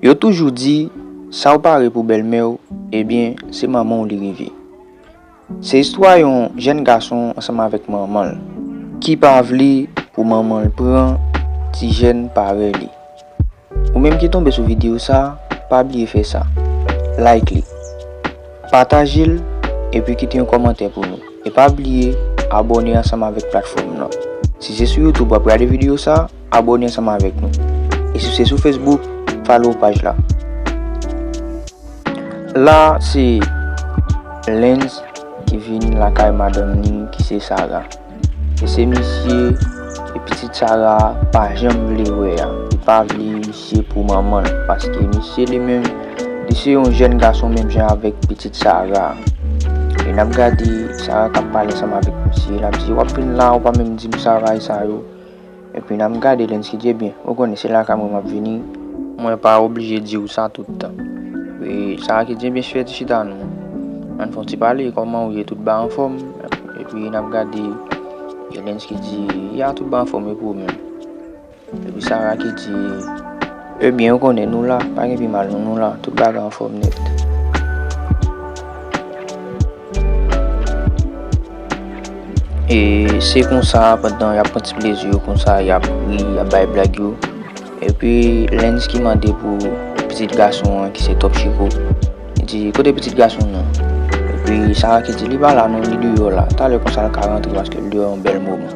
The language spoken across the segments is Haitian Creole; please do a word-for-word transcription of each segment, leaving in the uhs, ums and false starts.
Yo toujou di, sa w pare pou bèlmè w, ebyen, se manman w li rive. Se istwa yon jèn gason ansanm avèk manman l, ki pa vle pou manman l pran ti jèn parèy li. Ou menm ki tonbe sou videyo sa, pa bliye fè sa. Like li, pataje l, epi kite yon kòmantè pou nou. E pa bliye abòne ansanm avèk platfòm nan. Si se sou YouTube w ap gade videyo sa, abòne ansanm avèk nou. E si se sou Facebook, follow paj la. La, se Lens ki vin lakay madanm li, ki se Sarah. E se misye, e pitit Sarah pa janm vle wè a. Li pa vle misye pou manman l, paske misye li menm, li se yon jèn gason menm jan avèk pitit Sarah. E n ap gade Sarah k ap pale ansanm avèk misye, l ap di, "W ap vin la, ou pa menm di m sa, bagay sa yo." Epi n ap gade Lens ki di, "Ebyen, ou konnen se lakay mwen m ap vini. Mwen pa oblije di w sa tout tan." Epi Sarah ki di, "Ebyen, fè ti chita nou. Ann fè yon ti pale, kòman ou ye, tout bagay anfòm?" Epi n ap gade, e Lens ki di, "Ya, tout bagay anfòm, e pou ou menm?" Epi Sarah ki di, "Ebyen, ou konnen nou la, pa gen pi mal non, nou la, tout bagay anfòm nèt." E se konsa, pandan y ap pran ti plezi yo konsa, y ap ri, y ap bay blag yo. Epi Lens ki mande pou pitit gason an, ki se Top Chico. Li di, "Kote pitit gason nan?" Epi Sarah ki di, "Li pa la non, li deyò la. Talè konsa l ka rantre paske l deyò yon bèl moman."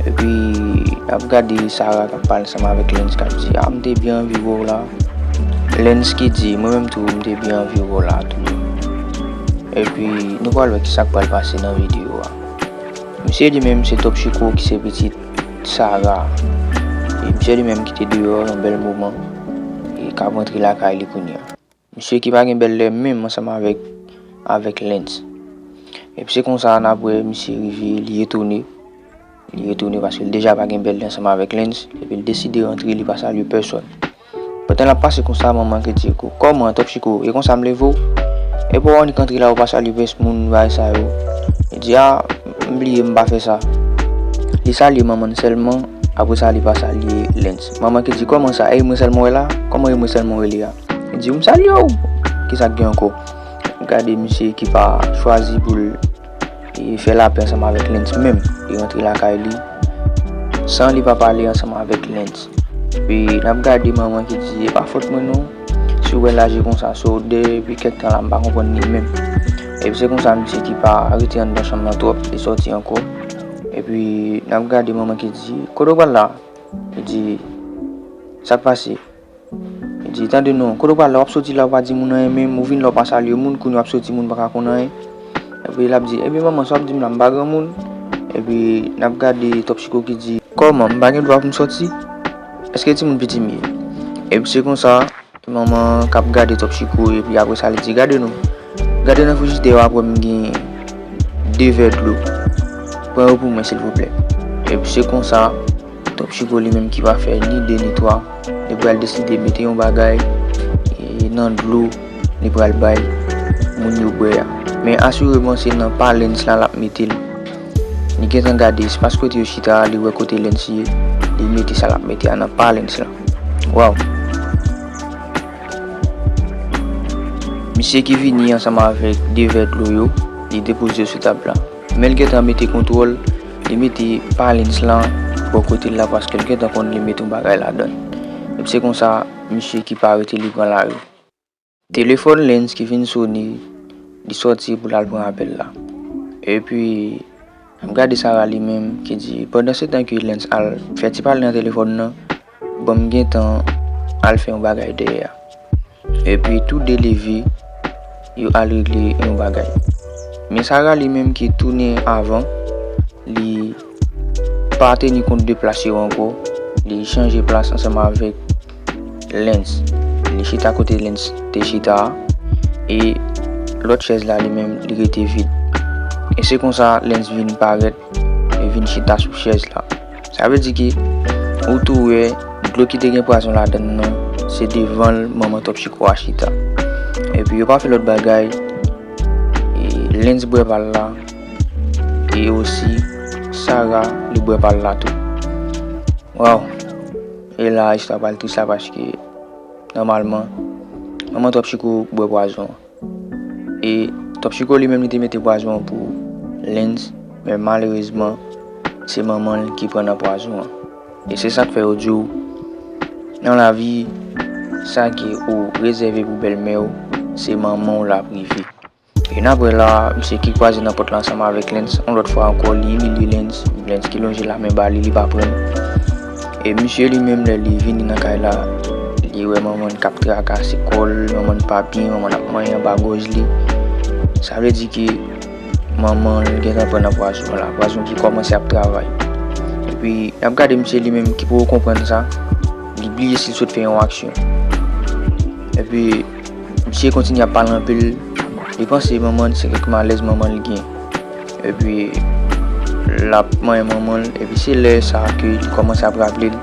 Epi n ap gade Sarah k ap pale ansanm avèk Lens k ap di, "A, m te byen anvi wè w la." Lens ki di, "Mwen menm tou, m te byen anvi wè w la tou." Epi nou pral wè kisa k pral pase nan videyo a. Misye li menm se Top Chico ki se pitit Sarah. E misye li menm ki te deyò yon bèl moman e k ap rantre lakay li kounye a. Misye ki pa gen bèl lè menm ansanm avèk, avèk Lens. Epi se konsa n ap wè misye rive, li etone. Li etone paske l deja pa gen bèl lè ansanm avèk Lens. Epi l deside rantre, li pa salye pèsòn. Pandan l ap pase konsa, manman ki di, "Ko-, kòman, Top Chico, e konsa m leve w? Epi w annik antre la, ou pa salye pèsonn moun, bagay sa yo?" Li di, "A, m bliye, m pa fè sa." Li salye manman l sèlman, apre sa, li pa salye Lens. Manman ki di, "Kòman sa? E mwen sèlman w wè la? Kòman e mwen sèlman w rele a?" Li di, "M salye w. Kisa k gen ankò?" Gade misye ki pa chwazi pou l e fè lapè ansanm avèk Lens menm. Li rantre lakay li san li pa pale ansanm avèk Lens. Epi n ap gade manman ki di, "E pa fòt mwen non. Si w wè l aji konsa, se w de, epi kèk tan la, m pa konprann li menm." Epi se konsa misye ki pa rete anndan chanm nan twòp, li sòti ankò. Epi n ap gade manman ki di, "Kote w pral la?" Li di, "Sa k pase?" Li di, "Tande non, kote w pral la, w ap soti la, w pa di moun anyen menm, ou vin la, w pa salye moun, kounye w ap soti, moun pa ka konn anyen." Epi l ap di, "Ebyen manman, sa w ap di m la, m pa granmoun?" Epi n ap gade Top Chico ki di, "Kòman, m pa gen dwa pou m soti? Èske timoun piti m ye?" Epi se konsa, manman k ap gade Top Chico, epi apre sa, li di, "Gade non, gade nan frijidè a, w ap wè m gen de vè dlo. Pran yo pou mwen, silvouplè." Epi se konsa, Top Chico li menm ki pa fè ni de ni twa, li pral deside mete yon bagay, e, nan dlo li pral bay moun yo bwè a. Men asireman se nan pa Lens la l ap mete l. Li gentan gade espas kote yo chita a, li wè kote Lens ye, li mete sa l ap mete a nan pa Lens la. Waw! Misye ki vini ansanm avèk de vè dlo yo, li depoze yo sou tab la. Men l gentan mete kontwòl, li mete pa Lens lan bò kote l la paske l gentan konn li mete yon bagay ladan l. Epi se konsa, misye ki pa rete li pran lari. Telefòn Lens ki vin sone, li sòti pou l al pran apèl la. Epi, n ap gade Sarah li menm ki di, "Pandan se tan ke Lens al fè ti pale nan telefòn nan, ban m gentan al fè yon bagay dèyè a." Epi tou de leve, yo al regle yon bagay. Men Sarah li menm ki tounen avan, li pa teni kont de plas yo ankò, li chanje plas ansanm avèk Lens. Li chita kote Lens te chita a, e lòt chèz la li menm li rete vid. E se konsa Lens vin parèt, li vin chita sou chèz la. Sa vle di ke ou tou wè dlo ki te gen pwazon ladan l nan, se devan l manman Top Chico a chita. Epi yo pa fè lòt bagay, e Lens bwè pa l la, e osi Sarah li bwè pa l la tou. Waw! E la istwa pa l tris la paske nòmalman, manman Twòp Chiko bwè pwazon an. E Twòp Chiko li menm li te mete pwazon an pou Lens, men malerezman, se manman l ki pran nan pwazon an. E se sa k fè yo di w, nan lavi, sa ke ou rezève pou bèlmè w, se manman w l ap rive. E n ap wè la, misye ki kwaze nan pòt la ansanm avèk Lens, yon lòt fwa ankò, li imilye Lens, Lens ki lonje lamen ba li, li pa pran l. E misye li menm, lè li vini nan kay la, li wè manman l k ap trakase kò l, manman l pa byen, manman l ap manyen anba gòj li. Sa vle di ke manman l gentan pran nan pwazon la, pwazon ki kòmanse ap travay. Epi, n ap gade misye li menm ki poko konprann sa, li bliye si l sot fè yon aksyon. Epi, misye kontinye ap pale anpil, li panse manman l se kèk malèz manman l gen. Epi, l ap manyen manman l, epi se lè sa a ke li kòmanse ap raple l,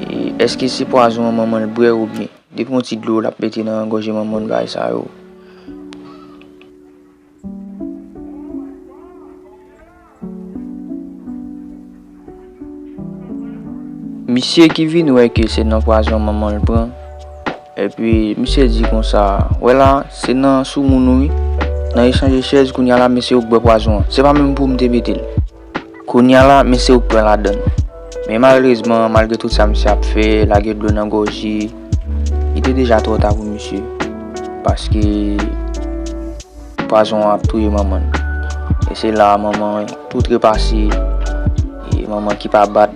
e, èske se pwazon an manman l bwè oubyen depi yon ti dlo l ap mete nan gòje manman l, bagay sa yo. Misye ki vin wè ke se nan pwazon manman l pran, epi misye di konsa, "Wè la, se nan soumoun ou wi." Nan echanj chèz, kounye a la, mesye ou k bwè pwazon an. Se pa menm pou m te mete l. Kounye a la, mesye ou k pran ladann. Men malerezman, malgre tout sa misye ap fè, lage dlo nan gòj li, li te deja twò ta pou misye. Paske pwazon an ap touye manman l. E se la manman an tou trepase, e manman ki pa bat,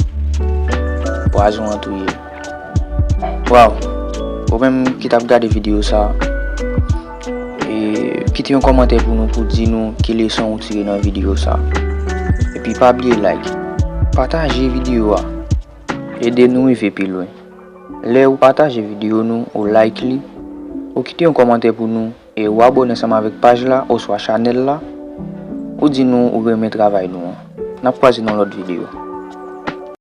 pwazon an touye l. Waw! Ou menm ki t ap gade videyo sa, e kite yon kòmantè pou nou, pou di nou ki leson ou tire nan videyo sa. Epi pa bliye like, pataje videyo a, ede nou rive pi lwen. Lè ou pataje videyo nou, ou like li, ou kite yon kòmantè pou nou, e ou abòne ansanm avèk paj la oswa chanèl la, ou di nou ou renmen travay nou an. N ap kwaze nan lòt videyo.